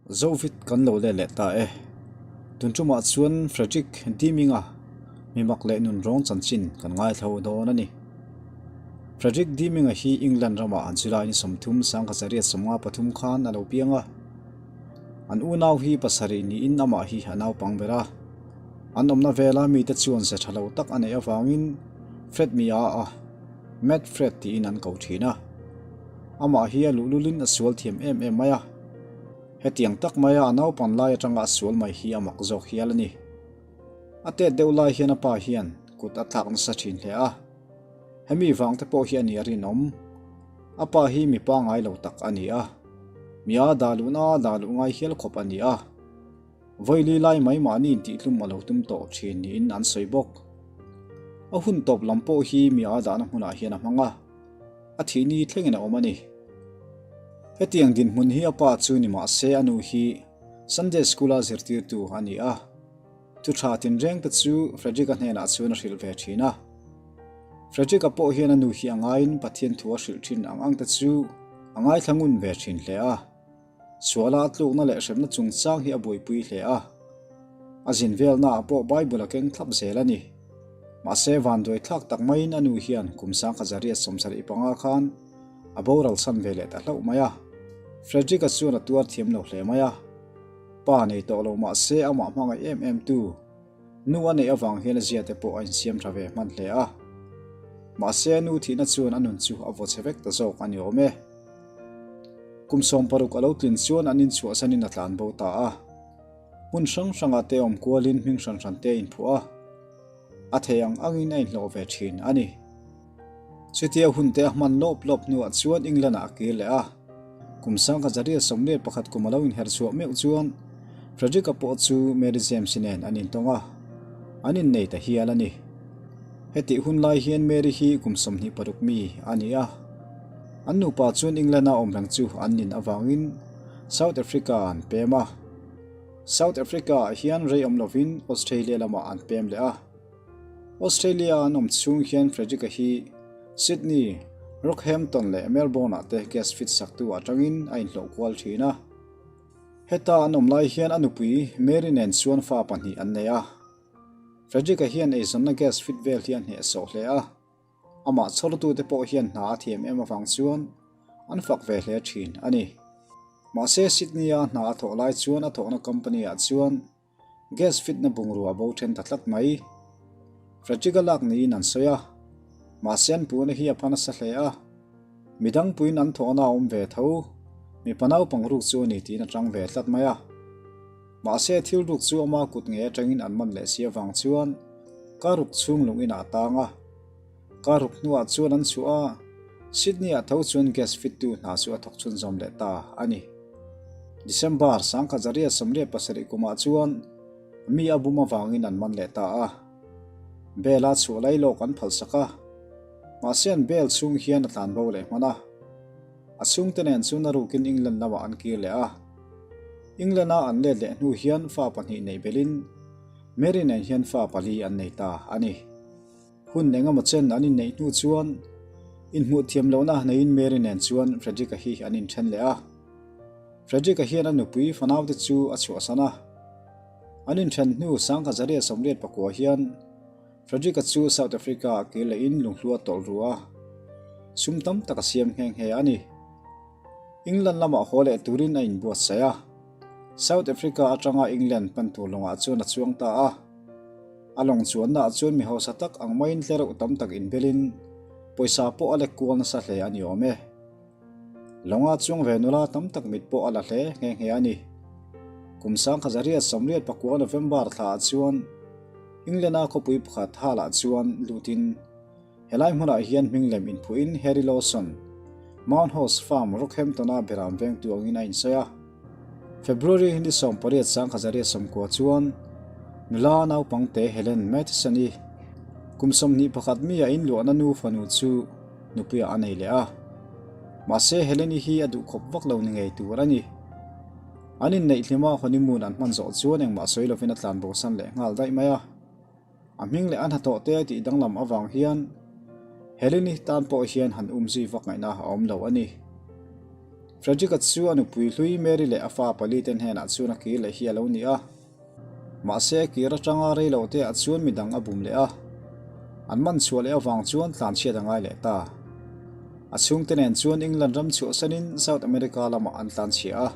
Zovit kan lo let leh ta e. Tun tumah chuan Frederick Deeming-a mimak leh nunrawng chanchin kan ngaithlo dawn a ni. Frederick Deeming-a hi England ramah an July ni 30 1953 khan a lo piang a. An unau hi pasarih niin amah hi a naupang ber a. An awmna vela mite chuan ze tha lo tak a neih avangin Fred Mia a Mad Fred tiin an ko thin a. Amah hi a luhlulin a sual thiam em em mai a. Hetiang tak maia a naupan lai atanga a sual mai hi a mak zawk hial a ni. A tet deuh lai hian a pa hian kut a tlak nasa thin hle a. Hemi vang te pawh hi a ni a rinawm. A pa hi mi pangai lo tak a ni a. Mi a dah luhna a dah luh ngai hial khawp a ni a. Vawili lai mai mahni intihtlum a lo tum tawh thin niin an sawi bawk. A hun tawp lam pawh hi mi a dahna hmunah hian a hmang a. A thih ni thlengin a awm a ni. Hetiang dinhmun hi a pa chu ni mah se a nu hi Sunday School-a zirtirtu a ni a. Thu tha tinreng te chu Frederick-a hnenah chuan a hrilh ve thin a. Frederick-a pawh hian a nu hi a ngaiin Pathian thu a hrilh thin ang ang te chu a ngaithla ngun ve thin hle a. Suala a tlukna leh hremna chungchang hi a buaipui hle a. A zin velnaah pawh Bible a keng thlap zel a ni. Mahse vanduai thlak tak maiin a nu hian kum 1975 khan a boral chhan ve leh ta hlauh mai a. Frederick-a chuan a tuar thiam lo hle mai a. Pa nei tawh lo mahse amah hmangaih em em tu nu a neih avang hian a zia te pawh a insiam tha ve hman hle a. Mahse a nu thihna chuan a nun chu a vaw chhe vek ta zawk a ni awm e. Kum 60 a lo tlin chuan an inchhuahsanin a tlan bo ta a. Hmun hrang hrangah te awm kualin hming hran hran te a inphuah a. A thei ang angin a inhlawh ve thin a ni. Chutia hun te a hman lawp lawp hnuah chuan England-ah a kir leh a. Kum 1921 kum a lo inher chhuah meuh chuan Frederick-a pawh chu Mary James-i nen an intawng a, an innei ta hial a ni. Hetih hun lai hian Mary hi kum 26 mi a ni a. An nupa chuan England-a awm reng chu an nin avangin South Africa-ah an pem a. South Africa-ah hian rei awm lovin Australia lamah an pem leh a. Australia-a an awm chhung hian Frederick-a hi Sydney, Rockhampton leh Melbourne-ah te gas fit saktu atangin a inhlawh kual thin a. Heta an awm lai hian a nupui Mary nen chuan fa pahnih an nei a. Frederick-a hian eizawnna gas fit vel hi a hnehsawh hle a. Amah chhawrtute pawh hian hna a thiam em avang chuan an fak ve hle thin a ni. Mahse Sydney-a hna a thawh lai chuan a thawhna company-ah chuan gas fitna bungrua a bo then ta tlat mai. Frederick-a lak niin an sawi a, mahse an puhna hi a pha nasa hle a. Midang puiin an thawhna a awm ve tho, mipa naupang ruk chu a ni tiin a tang ve tlat mai a. Mahse thil ruk chu ama kut ngei atangin an man leh si avang chuan ka ruk chhung lung inah a tang a. Ka ruk hnuah chuan an chhuah a, Sydney-ah tho chuan gas fittu hna chu a thawk chhunzawm leh ta a ni. December 1977 kumah chuan mi a bum avangin an man leh ta a. Bail-a chhuah lai lawk an phalsak a, mahse an bail chhung hian a tlanbo leh hman a. A chhungte nen chuan a rukin England lamah an kir leh a. England-a an let leh hnu hian fa pahnih neih belhin Mary nen hian fa pali an nei ta a ni. Hun engemaw chen an inneih hnu chuan inhmuh thiam lohna neiin Mary nen chuan Frederick-a hi an inthen leh a. Frederick-a hian a nupui fanaute chu a chhuahsan a. An inthen hnu 1989 hian Frederick-a chu South Africa-ah kir lehin lunghlua tawlh ru a, sum tam tak a siam nghe nghe a ni. England lamah haw leh turin a inbuatsaih a, South Africa atanga England pan tur lawngah chuan a chuang ta a. A lawng chuannaah chuan mi hausa tak ang maiin tlereuh tam tak inbelin pawisa pawh a lek kual nasa hle a ni awm e. Lawnga chuang ve nula tam tak mit pawh a la hle nghe nghe a ni. Kum 1989 November thlaah chuan England-a khawpui pakhat Hull-ah chuan lutin helai hmunah hian hming lem inphuhin Harry Lawson, Mount House Farm, Rockhampton-a beram vengtu angin a insawi a. February ni 18 1990 chuan nula naupangte Helen Matheson-i kum 21 mi a inluahna nu fanu chu nupuiah a nei leh a. Mahse Helen-i hi a duhkhawp vak lo ni ngei tur a ni. An inneih hlima honeymoon an hman zawh chuan engmah sawi lovin a tlan bosan leh nghal daih mai a. A hming leh a hnathawh te tih danglam avang hian Helen-i tan pawh hian han um zui vak ngaihna a awm lo a ni. Frederick-a chu a nupui hlui Mary leh a fa palite hnenah chuan a kir leh hi a lo ni a. Mahse a kir atanga rei lo te ah chuan midang a bum leh a, an man chhuah leh avang chuan tlanchhiat a ngai leh ta. A chhungte nen chuan England ram chhuahsanin South America lamah an tlanchhia a.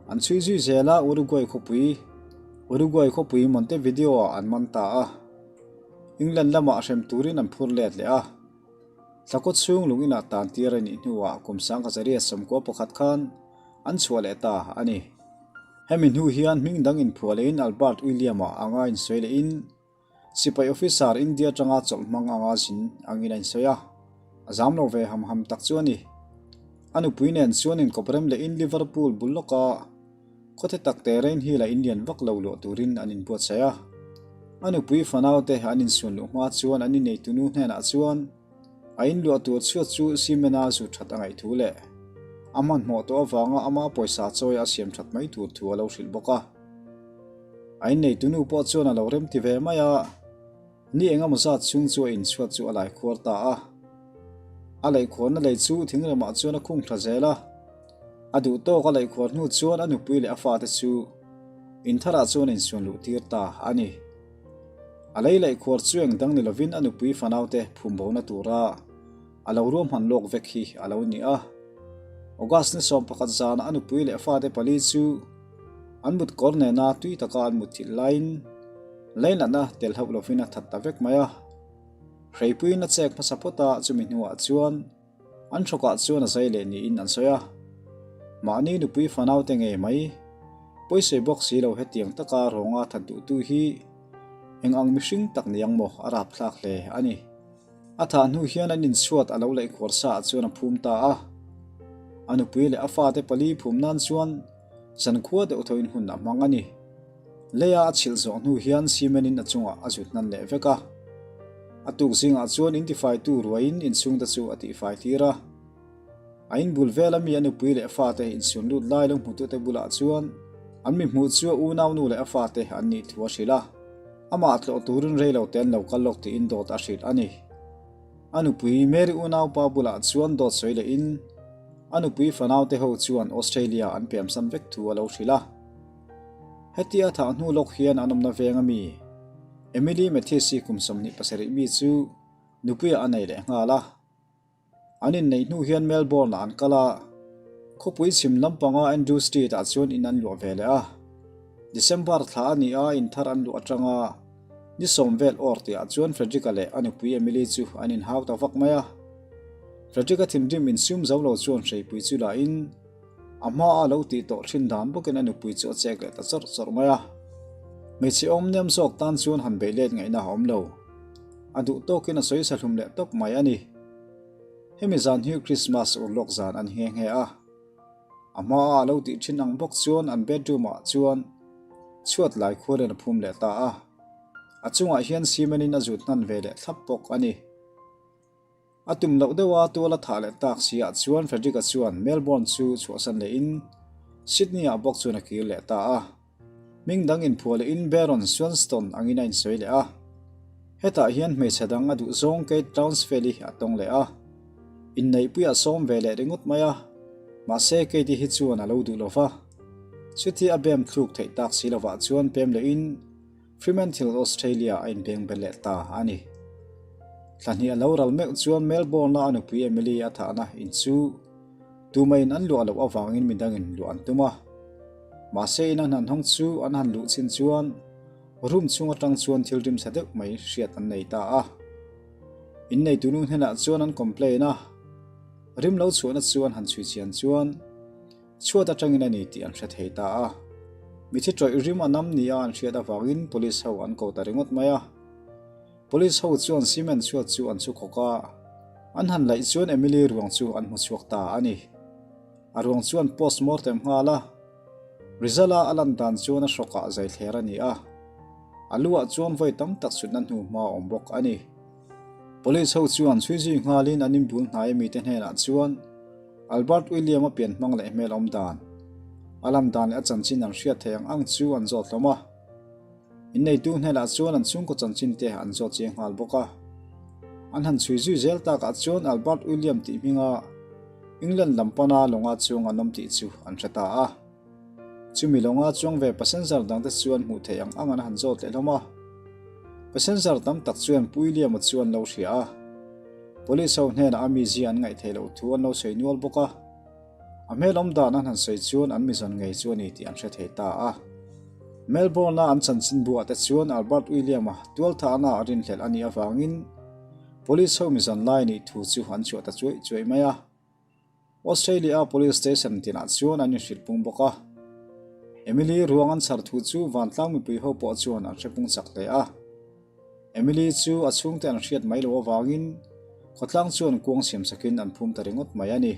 An chhui zui zel a Uruguay khawpui Uruguay khawpui Montevideo ah an man ta a. England lamah hrem turin an phur let leh a. Thlakaw chhung lung inah tan tir a nih hnuah kum 1921 khan an chhuah leh ta a ni. Hemi hnu hian hming dang inphuah lehin Albert William-a anga insawi lehin sipai officer India atanga chawlh hmang anga zin angin a insawi a, a zam lo ve ham ham tak chu a ni. A nupui nen chuan inkawp rem lehin Liverpool bul lawka khawthe tak te Rainhill-a inlian vak lo luah turin an inbuatsaih a. A nupui fanaute an insuan luh hma chuan an inneitunu hnenah chuan A inluah tur chhuat chu cement-a zu that a ngaih thu leh a hmanhmawh tawh avanga ama pawisa chawi a siam that mai tur thu a lo hrilh bawk a. A inneitu nu pawh chuan a lo remti ve mai a, ni engemaw zat chhung chu a inchhuat chu a laikhuar ta a. A laihkhuarna lei chu thingremah chuan a khung tha zel a, a duh tawk a laihkhuar hnu chuan a nupui leh a fate chu intharah chuan a insuan luh tir ta a ni. A lei leh khuar chu eng dang ni lovin a nupui fanaute phum bona tura a lo ruahman lawk vek hi a lo ni a. August ni 11 zana a nupui leh fate pali chu an mut kawr nena tui taka an mutthilh laiin leinatna tel hauh lovin a that ta vek mai a. Hreipuiin a chek hmasa phawt a, chumi hnuah chuan An hrawkah chuan a zai leh niin an sawi a, mahni nupui fanaute ngei mai, pawisawi bawk si lo hetiang taka rawnga that duhtu hi eng ang mihring tak ni ang maw a rapthlak hle a ni. A thah hnu hian an inchhuat a lo laihkhuar sa ah chuan a phum ta a, a nupui leh a fate pali phum nan chuan zankhua deuh thoin hun a hmang a ni. Leia a chhilh zawh hnu hian cement in a chungah a zut hnan leh vek a. A tuk zingah chuan in tifaitu ruaiin inchhungte chu a tihfai tir a. A inbul vela mi a nupui leh fate inchhun lut lai lo hmutute bulah chuan an mi hmuh chu a unaunu leh a fate an nih thu a hrilh a. Amah tlawh turin rei lo te an lo kal lawk tiin dawt a hrilh a ni. A nupui Mary unaupa bulah chuan dawt sawi lehin a nupui fanaute ho chuan Australia an pemsan vek thu a lo hrilh a. Hetia thah hnu lawk hian an awmna veng a mi? Emily Mathis-i kum 27 mi chu nupuiah a nei leh nghal a. An inneih hnu hian Melbourne-ah an kal a, khawpui chhim lampanga Andrew Street-ah chuan in an luah ve leh a. December thla a ni a, in thar an luah atanga ni sawm vel awr tihah chuan Frederick-a leh a nupui Emily chu an inhau ta vak mai a. Frederick-a thinrim insum zo lo chuan hreipui chu lahin, A hmaa a lo tih tawh thin dan bawkin a nupui chu a chek leh ta chawrh chawrh mai a. Hmeichhe awm nem zawk tan chuan han beih let ngaihna a awm lo. A duh tawkin a sawi sa hlum leh tawp mai a ni. Hemi zan hi Christmas urlawk zan a ni nghe nghe a. A hmaa a lo tih thin ang bawk chuan an bedroom ah chuan chhuat lai khualin a phum leh ta a. A chungah hian cement in a zut hnan ve leh thlap bawk a ni. A tum loh deuha tual a thah leh tak si ah chuan Frederick-a chuan Melbourne chu chhuahsan lehin Sydney-ah bawk chuan a kir leh ta a. Hming dang inphuah lehin Baron Swanston angin a insawi leh a. Hetah hian hmeichhe dang a duh zawng Kate Townsville-i a tawng leh a. Inneihpuiah sawm ve leh ringawt mai a, mahse Kate-i hi chuan a lo duh lo va. Chutia a bem thluk theih tak si lovah chuan pem lehin Fremantle, Australia a inbeng bel leh ta a ni. Thla hnih a lo ral meuh chuan Melbourne-a a nupui Emily a thahna in chu tumaiin an luah loh avangin midangin luah an tum a. Mahse in an han hawng chu an han luh chin chuan room chhung atang chuan thil rimchhe deuh mai hriat an nei ta a. Inneitunu hnenah chuan an complain a, rim lo chhuahna chu an han chhui chian chuan, Chhuat atangin a ni tih an hre thei ta a. Mithi tawih rim a nam nia an hriat avangin police ho an ko ta ringawt mai a. Police ho chuan cement chhuat chu an chhu khawk a, an han laih chuan Emily ruang chu an hmu chhuak ta a ni. A ruang chuan post mortem nghal a, Rizal-a a lan dan chuan a hrawkah zai thler a ni a, a luah chuan vawi tam tak chhutna hnu hma a awm bawk a ni. Police ho chuan chhui zui nghalin an inbul hnai mite hnenah chuan Albert William-a pian hmang leh hmel awm dan, a lam dan leh a chanchin an hriat theih ang ang chu an zawt hlawm a. Inneitu hnenah chuan an chhungkaw chanchin te an zawt chiang nghal bawk a. An han chhui zui zel takah chuan Albert William tih hminga. England lam pana lawnga chuang an awm tih chu an hre ta a. Chumi lawnga chuang ve passenger dangte chuan hmuh theih ang ang an han zawt leh hlawm a. Passenger tam tak chuan Pu William-a chu an lo hria a. Police ho hnenah a mizia an ngaih theih loh thu an lo sawi nual bawk a. A hmel awm dan an han sawi chuan an mizawn ngei chu a ni tih an hre thei ta a. Melbourne-a an chanchinbuah te chuan Albert William-a tualthahna a rinhlelh a nih avangin Police ho mizawn lai nih thu chu an chhuah ta chuaih chuaih mai a. Australia-a Police Station tinah chuan an inhrilh pung bawk a. Emily ruang an chhar thu chu vantlang mipui ho pawh chuan an hre pung chak hle a. Emily chu a chhungte an hriat mai loh avangin khawtlang chuan kuang siam sakin an phum ta ringawt mai a ni.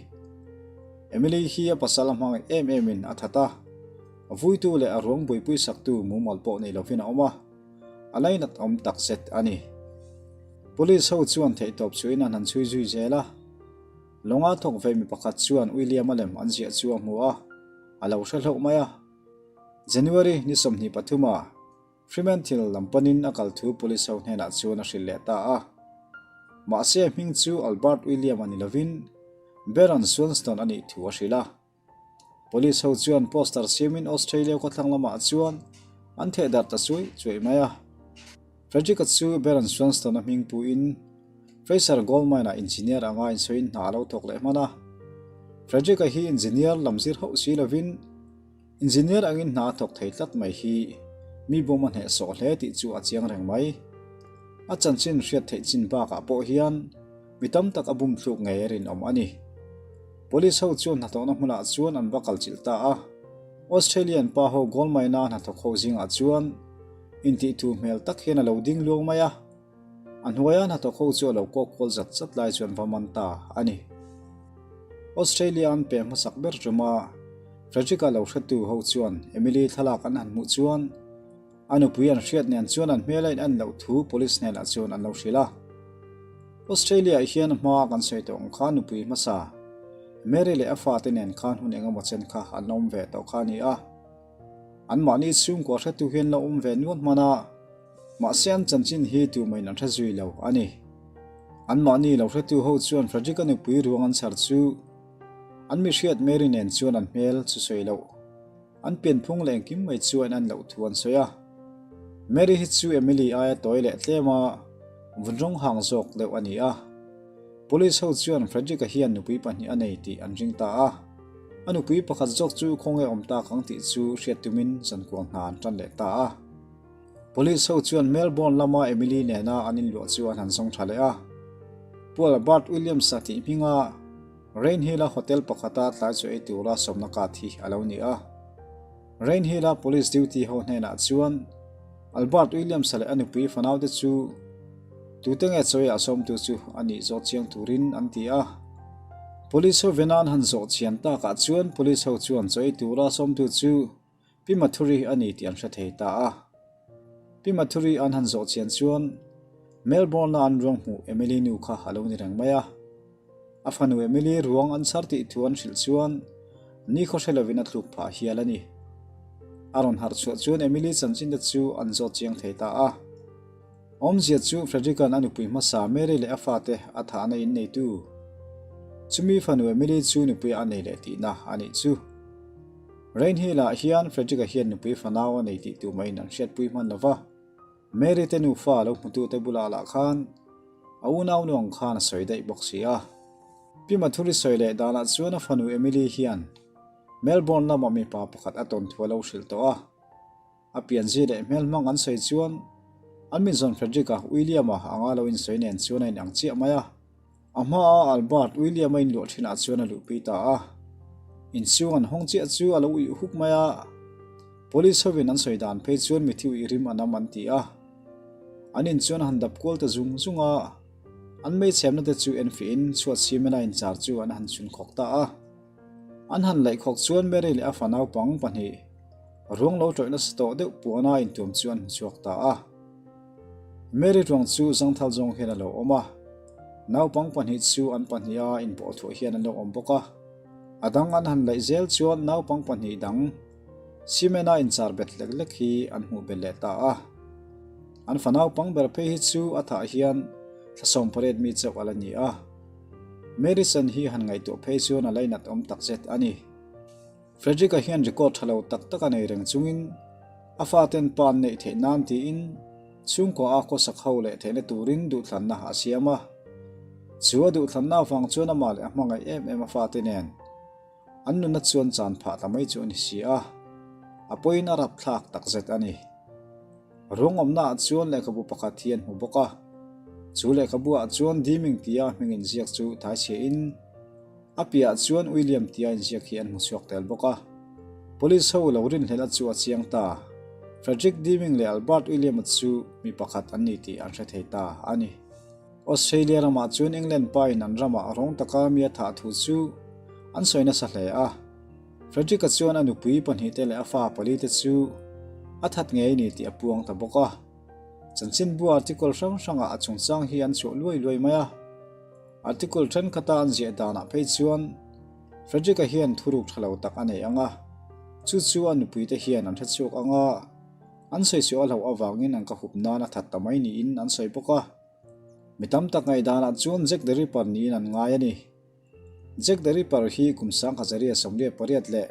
Emily hi a pasal a hmangaih em emin a that a, a vuitu leh a ruang buaipui saktu mumal pawh nei lovin a awm a, a lainat awm takzet a ni. Police ho chuan theihtawp chuin an han chhui zui zel a, lawnga thawk ve mi pakhat chuan William-a lem an ziah chu a hmu a, a lo hre hlauh mai a. January ni 23 ah Fremantle lam panin a kal thu police ho hnenah chuan a hrilh leh ta a. Mahse a hming chu Albert William a ni lovin Baron Swanston a nih thu a hrilh a. Police ho chuan poster siamin Australia khawthlang lamah chuan an theh darh ta chuai chuai mai a. Frederick-a chu Baron Swanston-a hming puin Fraser Gold Mine-ah engineer anga insawiin hna a lo thawk leh hman a. Frederick-a hi engineer lam zir hauh si lovin, Engineer angin hna a thawk thei tlat mai hi mi bawm a hnehsawh hle tih chu a chiang reng mai. A chanchin hriat theih chin bakah pawh hian mi tam tak a bum thluk ngei a rinawm a ni. Police ho chuan hnathawhna hmunah chuan an va kal chilh ta a. Australian pa ho gold mine-a hnathawk ho zingah chuan intihthu hmel tak hian a lo ding luang mai a. A hnuaia hnathawk ho chu a lo kawk kual zat zat lai chuan va man ta a ni. Australia an peh hmasak ber ṭuma Frederick-a lo hretu ho chuan Emily thlalak an han hmuh chuan a nupui an hriat nen chuan an hmel a in en loh thu police hnenah chuan an lo hrilh a. Australia-ah hian a hmaa kan sawi tawh ang khan nupui hmasa Mary leh a fate nen khan hun eng emaw chen kha an awm ve tawh kha a ni a. Anmahni chhungkua hretu hian lo awm ve nual hman a. Mahse an chanchin hi tumah-in an hre zui lo a ni. Anmahni lo hretu ho chuan Frederick-a nupui ruang an chhar chu an mi hriat Mary nen chuan an hmel chu sawi loh. An pianphung leh engkim mai chu a in loh thu an sawi a. Mary hi chu Emily aia tawi leh tlem a, vun rawng hang zawk deuh a ni a. Police ho chuan Frederick-a hian nupui pahnih a nei tih an ring ta a. A nupui pakhat zawk chu khawnge awm tak ang tih chu hriat tumin zankuang hna an tan leh ta a. Police ho chuan Melbourne lama Emily nena an inluah chu an han zawng tha leh a. Pu Albert Williams-a tih hminga Rainhill-a hotel pakhata tlai chu ei tura sawmna card hi a lo ni a. Rainhill-a police duty ho hnenah chuan Albert Williams-a leh a nupui fanaute chu tute nge chawiah sawmtu chu a nih zawh chiang turin an ti a. Police ho vena an han zawh chian takah chuan police ho chuan chaw ei tura sawmtu chu Pi Mathuri a ni tih an hre thei ta a. Pi Mathuri an han zawh chian chuan Melbourne-a an ruang hmuh Emily nu kha a lo ni reng mai a. A fanu Emily ruang an chhar tih thu an hrilh chuan nikhaw hre lovin a tluk phah hial a ni. A rawn harh chhuah chuan Emily chanchin te chu an zawt chiang thei ta a. Awmzia chu Frederick-a'n a nupui hmasa Mary leh a fate a thahna in neitu chumi fanu Emily chu nupuiah a nei leh tihna a nih chu. Rainhill-ah hian Frederick-a hian nupui fanau a nei tih tumah-in an hriatpui hman lo va. Mary te nufa lo hmutute bulah lah khan a unaunu ang khan a sawi daih bawk si a. Pi Mathuri sawi leh danah chuan a fanu Emily hian Melbourne lamah mipa pakhat a tawn thu a lo hrilh tawh a. A pianzi leh hmelhmang an sawi chuan an min zawn Frederick-a William-a anga lo insawi nen chuan a inang chiah mai a. A hmaa Albert William-a inluah thinah chuan a luhpui ta a. Inchhung an hawng chiah chu a lo uih huk mai a. Police hovin an sawi dan phei chuan mithi uih rim a nam an ti a. An in chuan a han dap kual ta zung zung a. An meichhemna te chu enfiahin chhuat cement a inchar chu an han chhun khawk ta a. An han laih khawk chuan Mary leh a fa naupang pahnih ruang lo tawih nasa tawh deuh puana intuam chu an hmuchhuak ta a. Mary ruang chu zangthal zawng hian a lo awm a, naupang pahnih chu an pahniha inbawh thuah hian an lo awm bawk a. A dang an han laih zel chuan naupang pahnih dang cement-a inchar bet lek lek hi an hmuh belh leh ta a. An fa naupang ber phei hi chu a thah hian thla 18 mi chauh a la ni a. Mary chan hi han ngaihtuah phei chuan a lainat awm takzet a ni. Frederick-a hian record tha lo tak tak a nei reng chungin a faten pa an neih theih nan tiin chhungkua a khawsak ho leh theihna turin duhthlanna a siam a. Chu a duhthlanna avang chuan amah leh a hmangaih em em a fate nen an nunna chuan chan phah ta mai chu a ni si a, a pawiin a rapthlak takzet a ni. Ruangawmna ah chuan lehkhabu pakhat hi an hmu bawk a, chu lehkhabu ah chuan Diming tia hming inziak chu thaichhia in A piahah chuan William tia inziak hi an hmu chhuak tel bawk a. Police ho lo rinhlelh a chu a chiang ta. Frederick Deeming leh Albert William-a chu mi pakhat an ni tih an hre thei ta a ni. Australia ramah chuan England pain an ramah rawng taka mi a thah thu chu an sawi nasa hle a. Frederick-a chuan a nupui pahnihte leh a fa palite chu a that ngei ni tih a puang ta bawk a. Chanchinbu article hrang hrangah a chungchang hi an chhuah luai luai mai a. Article thenkhat-a an ziah danah phei chuan Frederick-a hian thuruk tha lo tak a nei ang a, chu chu a nupuite hian an hrechhuak ang a, an sawichhuah a hlauh avangin an ka hup nan a that ta mai niin an sawi bawk a. Mi tam tak ngaihdanah chuan Jack the Ripper niin an ngai a ni. Jack the Ripper hi kum 1888 leh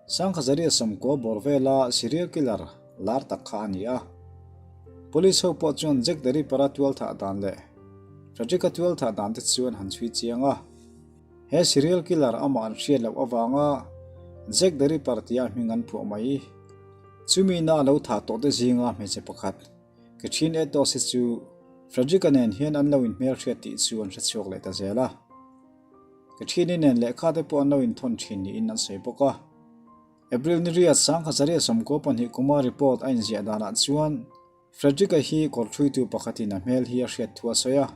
1890 bawr vela serial killer lar tak kha a ni a. Police ho pawh chuan Jack the Ripper-a tualthah dan leh Frederick-a tualthah dan te chu an han chhui chiang a. He serial killer amah an hriat loh avanga Jack the Ripper tia hming an phuah mai. Chumi na a lo thah tawh te zinga hmeichhe pakhat Catherine Eddowes hi chu Frederick-a nen hian an lo inhmelhriat tih chu an hrechhuak leh ta zel a. Catherine-i nen lehkha te pawh an lo inthawn thin niin an sawi bawk a. April ni riat 1922 kuma report a inziah danah chuan Frederick-a hi kawr thuitu pakhatin a hmel hi a hriat thu a sawi a.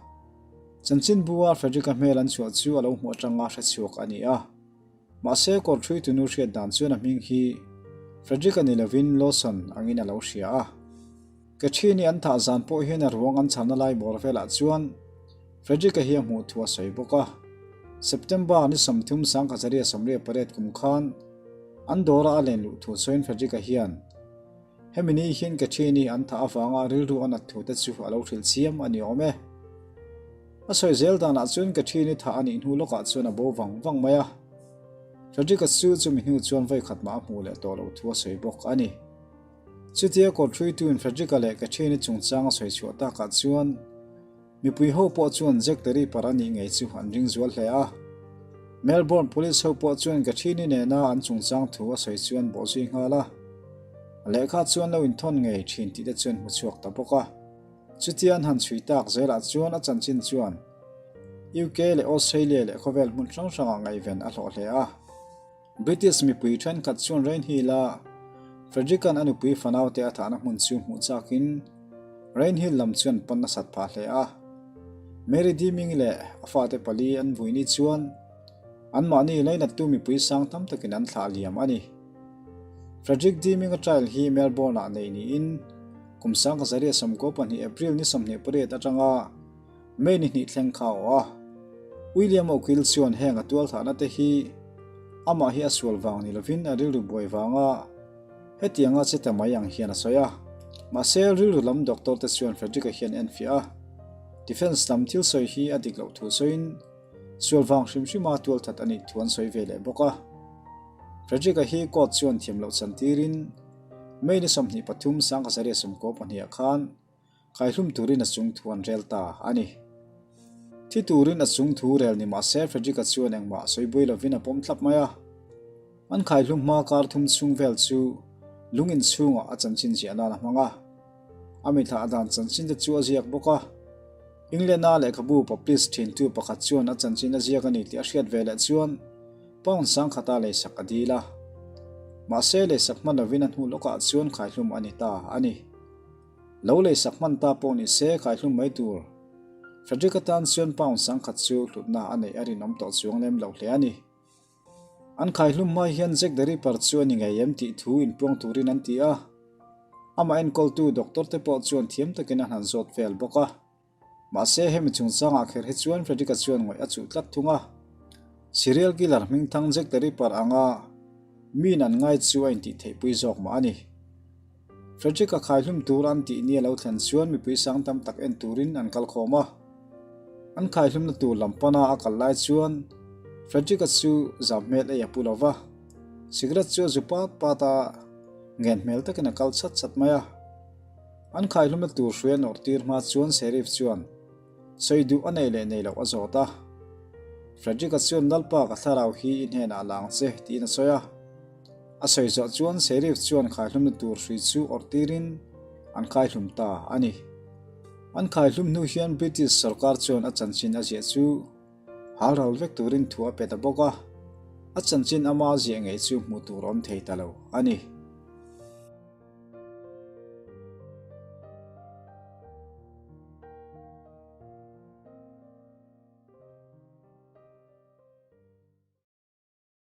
Chanchinbu-a Frederick-a hmel an chhuah chu a lo hmuh atanga hrechhuak a ni a. Mahse, kawr thuitunu hriat dan chuan a hming hi Frederick-a ni lovin Lawson angin a lo hria a. Catherine-i an thah zan pawh hian a ruang an chharna lai bawr velah chuan Frederick-a hi a hmuh thu a sawi bawk a. September ni 30 1928 kum khan an dawra a len luh thu sawiin Frederick-a hian Hemi ni hian Catherine-i an thah avanga rilru a nat thu te chu a lo hrilh chiam a ni awm e. A sawi zel danah chuan Catherine-i thah a nih hnu lawkah chuan a bo vang vang mai a. Frederick-a chu chumi hnu chuan vawikhat mah a hmuh leh tawh loh thu a sawi bawk a ni. Chutia kawrhruituin Frederick-a leh Catherine-i chungchang a sawi chhuah takah chuan Mipui ho pawh chuan Jack the Ripper a nih ngei chu an ring zual hle a. Melbourne Police ho pawh chuan Catherine-i nena an chungchang thu a sawi chuan bawh zui nghal a. A lehkha chuan lo inthawn ngei thin tih te chuan hmu chhuak ta bawk a. Chutia an han chhui tak zelah chuan a chanchin chuan UK leh Australia leh khawvel hmun hrang hrangah ngaihven a hlawh hle a. British mipui thenkhat chuan Rainhill-a Frederick-a'n a nupui fanaute a thahna hmun chu hmuh chakin Rainhill lam chuan pan a sat phah hle a. Mary Deeming leh a fate pali an vui ni chuan anmahni lainattu mipui sang tam takin an thlah liam a ni. Frederick Deeming-a trial hi Melbourne-ah neih niin kum 1992 April ni 28 atanga May ni hnih thleng kha a awh a. William O'Quill chuan heng a tualthahna te hi amah hi a sual vang ni lovin a rilru buai vanga hetianga che ta mai ang hian a sawi a. Mahse, rilru lam doctor te chuan Frederick-a hian enfiah a, defence lam thil sawi hi a dik loh thu sawiin sual vang hrim hrima tualthat a nih thu an sawi ve leh bawk a. Frederick-a hi court chuan thiam loh chan tirin May ni 23 1992 khan Khaihlum turin a chung thu an rel ta a ni. Thi turin a chung thu rel ni mah se Frederick-a chuan engmah sawi buai lovin a pawm thlap mai a. An khaihlum hma kar thum chhung vel chu lung in chhungah a chanchin ziah nan a hmang a. A mithlah dan chanchin te chu a ziak bawk a. England-a lehkhabu publish thintu pakhat chuan a chanchin a ziak a ni tih a hriat ve leh chuan pound sangkhata leisak a dil a. Mahse leisak hman lovin a hnu lawkah chuan khaihlum a ni ta a ni. Lo leisak hman ta pawh ni se khaihlum mai tur. Frederick atan chuan pound sangkhat chu hlutna a neih a rinawm tawh chuang lem lo hle a ni. An khaihlum hma hian Jack the Ripper chu a ni ngei em tih thu inpuang turin an ti a. Amah enkawltu doctor te pawh chuan thiam takin an han zawt vel bawk a. Mahse, hemi chungchangah kher hi chuan Frederick-a chuan ngawih a chuh tlat thung a. Serial killer hmingthang Jack the Ripper anga miin an ngai chu a intihtheihpui zawk mah a ni. Frederick-a khaihlum tur an tih ni a lo thlen chuan mipui sang tam tak en turin an kal khawm a. An khaihlumna tur lam pana a kal lai chuan Frederick-a chu zam hmel ei a pu lo va, cigarette chu a zu pat pat a, ngen hmel takin a kal chhat chhat mai a. An khaihlumna tur hrui a nawrh tir hma chuan Sheriff chuan sawi duh a nei leh nei loh a zawt a. Frederick-a chuan Lalpa ka thlarau hi i hnenah la ang che tiin a sawi a. A sawi zawh chuan Sheriff chuan khaihlumna tur hrui chu awrh tirin an khaihlum ta a ni. An khaihlum hnu hian British sorkar chuan a chanchin a ziah chu hal ral vek turin thu a pe ta bawk a, a chanchin ama ziah ngei chu hmuh tur awm thei ta lo a ni.